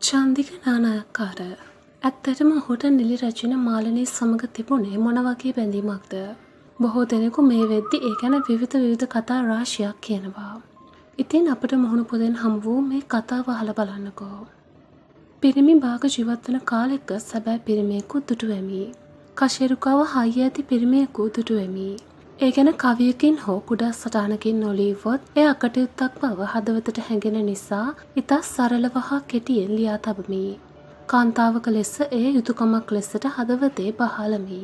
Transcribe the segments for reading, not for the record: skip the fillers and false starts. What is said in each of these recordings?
චන්දික නානායක්කාර. ඇත්තටම ඔහුට නිලි රැජින මාලිනී සමග තිබුණේ මොන වගේ බැඳීමක්ද? බොහෝ දෙනෙකු මේ වෙද්දි ඒ ගැන විවිධ විවිධ කතා රාශියක් කියනවා. ඉතින් අපට මුහුණු පොතෙන් හමු වූ මේ කතාව අහලා බලන්නකෝ. පිරිමි භාග ජීවත් වන කාලෙක සැබෑ පිරිමියෙකු දුටුවෙමි. කශේරුකාව හයිය ඇති පිරිමියෙකු දුටුවෙමි. ඒ ගැන කවියකින් හෝ කුඩා සටහනකින් නොලියවොත් එය අකටයුත්තක් බව හදවතට හැඟෙන නිසා ඉතා සරලව හා කෙටියෙන් ලියා තබමි. කාන්තාවක ලෙස එය යුතුකමක් ලෙසට හදවතේ බහාලමි.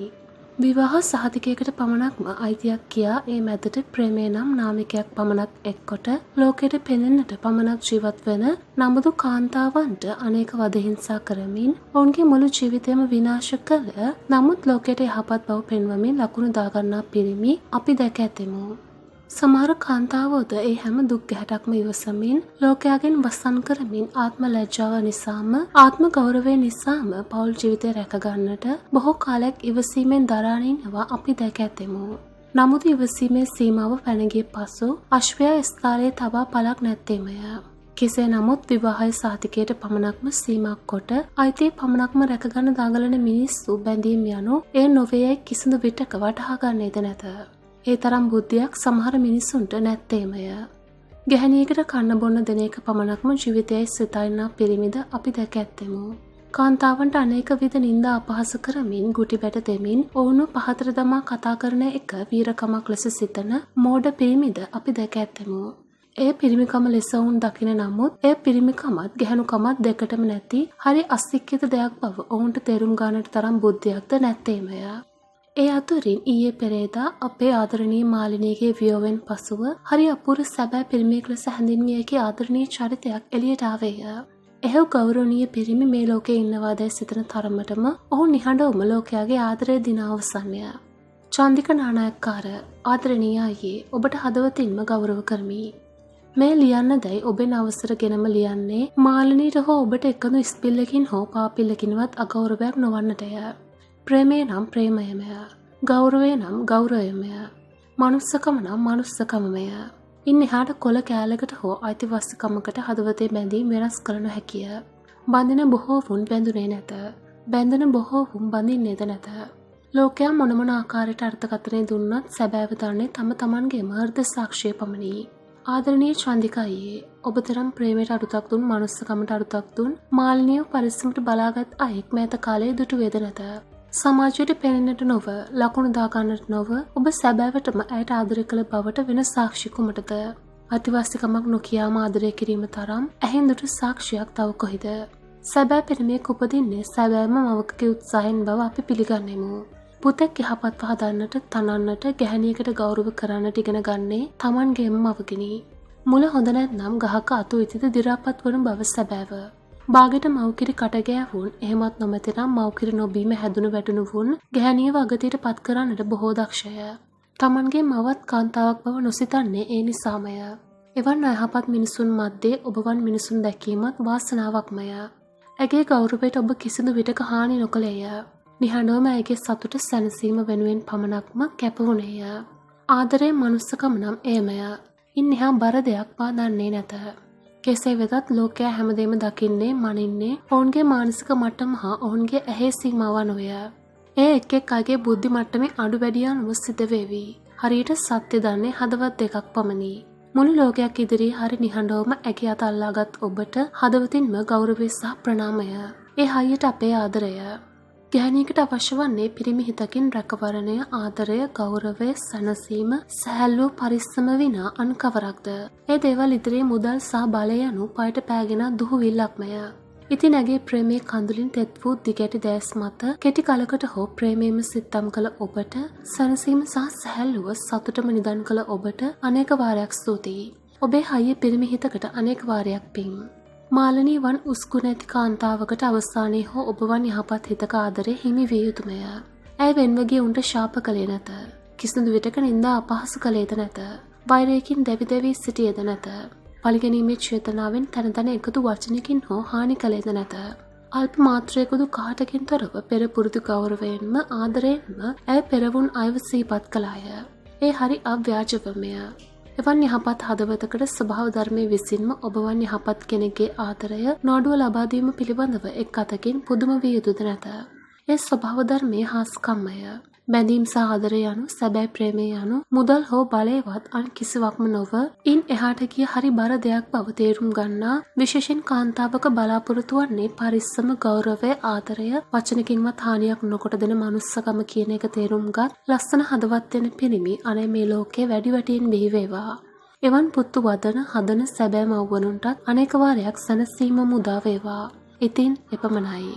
විවාහ සහතිකයකට පමණක්ම අයිතියක් කියා ඒ මැදට ප්‍රේමය නම් නාමිකයක් පමණක් එක්කොට ලෝකයට පෙනෙන්නට පමණක් ජීවත් වන නමුදු කාන්තාවන්ට අනේක වදහිංසා කරමින් ඔවුන්ගේ මුළු ජීවිතයම විනාශ කළ නමුත් ලෝකයට යහපත් බව පෙන්වමින් ලකුණු දාගන්නා පිරිමි අපි දැක ඇතෙමු. සමහර කාන්තාවෝද ඒ හැම දුක් ගැහැටක්ම ඉවසමින් ලෝකයාගෙන් වසන් කරමින් ආත්ම ලැජ්ජාව නිසාම ආත්ම ගෞරවය නිසාම පවුල් ජීවිතය රැකගන්නට බොහෝ කාලයක් ඉවසීමෙන් දරාගෙන ඉන්නවා අපි දැක ඇතෙමු. නමුත් ඉවසීමේ සීමාව පැන ගිය පසු අශ්වයා ස්ථානයේ තබා පළක් නැත්තේමය. කෙසේ නමුත් විවාහය සහතිකයට පමණක්ම සීමා කොට අයිතිය පමණක්ම රැකගන්න දඟලන මිනිස්සු බැඳීම් යනු එය නොවේ යැයි කිසිදු විටක වටහා ගන්නේද නැත. ඒ තරම් බුද්ධියක් සමහර මිනිසුන්ට නැත්තේමය. ගැහැණියකට කන්න බොන්න දෙන එක පමණක්ම ජීවිතයයි සිතා ඉන්නා පිරිමිද අපි දැක ඇත්තෙමු. කාන්තාවන්ට අනේක විධ නින්දා අපහාස කරමින් ගුටි බැට දෙමින් ඔවුන්ව පහතට දමා කතා කරන එක වීරකමක් ලෙස සිතන මෝඩ පිරිමිද අපි දැක ඇත්තෙමු. එය පිරිමිකම ලෙස ඔවුන් දකින නමුත් එය පිරිමිකමත් ගැහැණුකමත් දෙකටම නැති හරි අසික්කිත දෙයක් බව ඔවුන්ට තේරුම් ගන්නට තරම් බුද්ධියක්ද නැත්තේමය. ඒ අතුරින් ඊයේ පෙරේදා අපේ ආදරණීය මාලිනීගේ වියෝවෙන් පසුව හරි අපූර්ව සැබෑ පිරිමියෙක් ලෙස හැඳින්විය හැකි ආදරණීය චරිතයක් එළියට ආවේය. එහෙව් ගෞරවනීය පිරිමි මේ ලෝකේ ඉන්නවාදැයි සිතන තරමටම ඔහු නිහඬවම ලෝකයාගේ ආදරය දිනා අවසන්ය. චන්දික නානායක්කාර ආදරණීය අයියේ, ඔබට හදවතින්ම ගෞරව කරමි. මේ ලියන්න දැයි ඔබෙන් අවසර ගෙනම ලියන්නේ මාලිනීට හෝ ඔබට එකඳු ඉස්පිල්ලකින් හෝ පාපිල්ලකින්වත් අගෞරවයක් නොවන්නටය. ප්‍රේමය නම් ප්‍රේමයමය. ගෞරවය නම් ගෞරවයමය. මනුස්සකම නම් මනුස්සකමමය. ඉන් එහාට කොළ කෑල්ලකට හෝ අයිතිවාසිකමකට හදවතේ බැඳීම් වෙනස් කළ නොහැකිය. බඳින බොහෝ වුන් බැඳුනේ නැත. බැඳෙන බොහෝ වුන් බඳින්නේද නැත. ලෝකයා මොන මොන ආකාරයට අර්ථකථනය දුන්නත් සැබෑව දන්නේ තම තමන්ගේම හෘද සාක්ෂිය පමණි. ආදරණීය චන්දිකා අයියේ, ඔබ තරම් ප්‍රේමයට අරුතක් දුන් මනුස්සකමට අරුතක් දුන් මාලිනියව පරිස්සමට බලාගත් අයෙක් මෑත කාලයේ දුටු වේද නැත. සමාජයට පෙනෙන්නට නොව, ලකුණු දාගන්නට නොව, ඔබ සැබෑවටම ඇයට ආදරය කළ බවට වෙන සාක්ෂි කුමටද? අතිවාසිකමක් නොකියාම ආදරය කිරීම තරම් ඇහෙන් දුටු සාක්ෂියක් තව කොහිද? සැබෑ පිරිමියෙක් උපදින්නේ සැබෑම මවකගේ උත්සාහයෙන් බව අපි පිළිගන්නෙමු. පුතෙක් යහපත්ව හදන්නට, තනන්නට, ගැහැණියකට ගෞරව කරන්නට ඉගෙන ගන්නේ තමන්ගේම මවගෙනි. මුල හොඳ නැත්නම් ගහක අතු ඉතිද දි รา පත් වනු බව සැබෑව. බාගෙට මව්කිරි කට ගෑවුන්, එහෙමත් නොමැතිනම් මව්කිරි නොබීම හැදුණු වැටුණු වුන් ගැහැණියව අගතියට පත් කරන්නට බොහෝ දක්ෂය. තමන්ගේ මවත් කාන්තාවක් බව නොසිතන්නේ ඒ නිසාමය. එවන් අයහපත් මිනිසුන් මැද්දේ ඔබවන් මිනිසුන් දැකීමත් වාසනාවක්මය. ඇගේ ගෞරවයට ඔබ කිසිදු විටක හානි නොකළේය. නිහඬවම ඇගේ සතුට සැනසීම වෙනුවෙන් පමණක්ම කැප වුණේය. ආදරය මනුස්සකම නම් එයමය. ඉන් එහා බර දෙයක් මා දන්නේ නැත. කෙසේ වෙතත් ලෝකයා හැමදේම දකින්නේ මනින්නේ ඔවුන්ගේ මානසික මට්ටම හා ඔවුන්ගේ ඇහේ සීමාව අනුවය. එය එක් එක් අයගේ බුද්ධි මට්ටමේ අඩු වැඩි අනුව සිද්ධ වේවි. හරියට සත්‍ය දන්නේ හදවත් දෙකක් පමණි. මුළු ලෝකයක් ඉදිරියේ හරි නිහඬවම ඇගේ අත අල්ලාගත් ඔබට හදවතින්ම ගෞරවය සහ ප්‍රණාමය. ඒ හයියට අපේ ආදරය. ගැහැණියකට අවශ්‍ය වන්නේ පිරිමි හිතකින් රැකවරණය, ආදරය, ගෞරවය, සැනසීම, සැහැල්ලුව, පරිස්සම විනා අන් කවරක්ද? ඒ දේවල් ඉදිරියේ මුදල් සහ බලය යනු පයට පෑගෙන දුහුවිල්ලක්මය. ඉතින් ඇගේ ප්‍රේමයේ කඳුලින් තෙත් වූ දිගැටි දෑස් මත කෙටි කලකට හෝ ප්‍රේමයේම සිත්තම් කළ ඔබට සැනසීම සහ සැහැල්ලුව සතුටම නිදන් කළ ඔබට අනේක වාරයක් ස්තුතියි. ඔබේ හයිය පිරිමි හිතකට අනේක වාරයක් පිං. මාලනී වන් උස්ගුණ ඇති කාන්තාවකට අවසානයේ හෝ ඔබ වන් යහපත් හිතක ආදරය හිමි විය යුතුමය. ඇය වෙන්ව ගිය උන්ට ශාප කළේ නැත. කිසිදු විටක නින්දා අපහාස කළේද නැත. වෛරයකින් දැවි දැවී සිටියේද නැත. පළිගැනීමේ චේතනාවෙන් තැන තැන එකදු වචනකින් හෝ හානි කළේද නැත. අල්ප මාත්‍රයකදු කාටකින් තොරව පෙර පුරුදු ගෞරවයෙන්ම ආදරයෙන්ම ඇය පෙරවුන් අයව සිහිපත් කළාය. ඒ හරි අව්‍යාජවමය. එවන් යහපත් හදවතකට ස්වභාව ධර්මයේ විසින්ම ඔබවන් යහපත් කෙනෙක්ගේ ආදරය නොඅඩුව ලබා දීම පිළිබඳව එක් අතකින් පුදුම විය යුතුද නැත. ඒ ස්වභාව ධර්මයේ හාස්කම්මය. බැඳීම් සහ ආදරය යනු සැබෑ ප්‍රේමය යනු මුදල් හෝ බලයවත් අන් කිසිවක්ම නොව ඉන් එහාට ගිය හරි බර දෙයක් බව තේරුම් ගන්නා විශේෂයෙන් කාන්තාවක බලාපොරොත්තු වන්නේ පරිස්සම, ගෞරවය, ආදරය, වචනකින්වත් හානියක් නොකොට දෙන මනුස්සකම කියන එක තේරුම් ගත් ලස්සන හදවත් වෙන පිරිමි අනේ මේ ලෝකේ වැඩි වැඩියෙන් බිහි වේවා. එවන් පුත්තු වදන හදන සැබෑ මව්වරුන්ටත් අනේක වාරයක් සැනසීම මුදා වේවා. ඉතින් එපමණයි.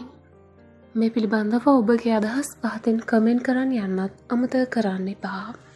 මේ පිළිබඳව ඔබගේ අදහස් පහතින් කමෙන්ට් කරන්න යන්නත් අමතක කරන්න එපා.